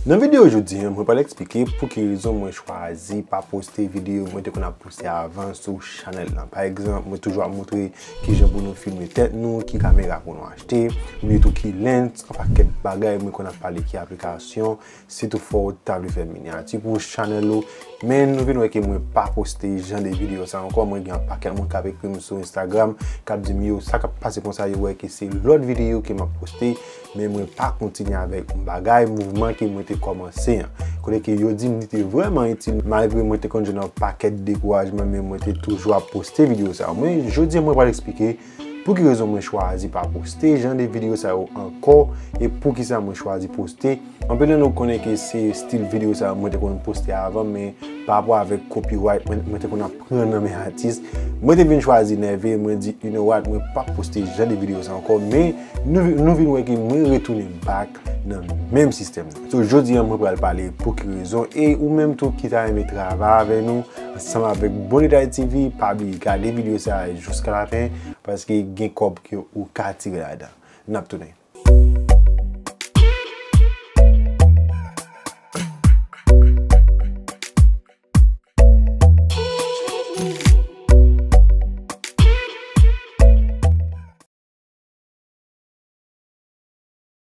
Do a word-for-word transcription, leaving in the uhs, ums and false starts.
Nan videyo jodi a, mwen pral eksplike pou ki rezon mwen chwazi pa poste videyo mwen te konn ap poste avan sou chanèl lan. Pa egzanp, mwen toujou ap montre kijan pou nou filme tèt nou, ki kamera pou nou achte, oubyen tou ki lens, yon pakèt bagay mwen konn ap pale, ki aplikasyon, sitou fò w ta vle fè minyati pou chanèl ou. Men nou vin wè ke mwen pa poste jan de videyo sa ankò. Mwen gen yon pakèt moun k ap ekri m sou Instagram, k ap di m, yo, sa k ap pase konsa, yo wè ke se lòt videyo ke m ap poste, men mwen pa kontinye avèk yon bagay, mouvman ke mwen te kòmanse an. Kote ke yo di m li te vrèman itil, malgre mwen te konn jwenn yon pakèt dekourajman, men mwen te toujou ap poste videyo sa. Men jodi a mwen pral eksplike pou ki rezon mwen chwazi pa poste jan de videyo sa yo ankò, e pou ki sa mwen chwazi poste. Anpil nan nou konnen ke se stil videyo sa yo mwen te konn poste avan, men pa rapò avèk copyright, mwen, mwen te konn ap pran nan men atis. Mwen te vin chwazi nève, mwen di, you know what, mwen p ap poste jan de videyo sa ankò, men nou, nou vin wè ke mwen retounen back nan menm sistèm nan. So, jodi a, mwen pral pale pou ki rezon, e ou menm tou ki ta renmen travay avè nou, ansanm avèk Bonitay T V, pa bliye gade videyo sa a jiska lafen, paske gen kòb ke ou ka tire ladan. N ap tounen.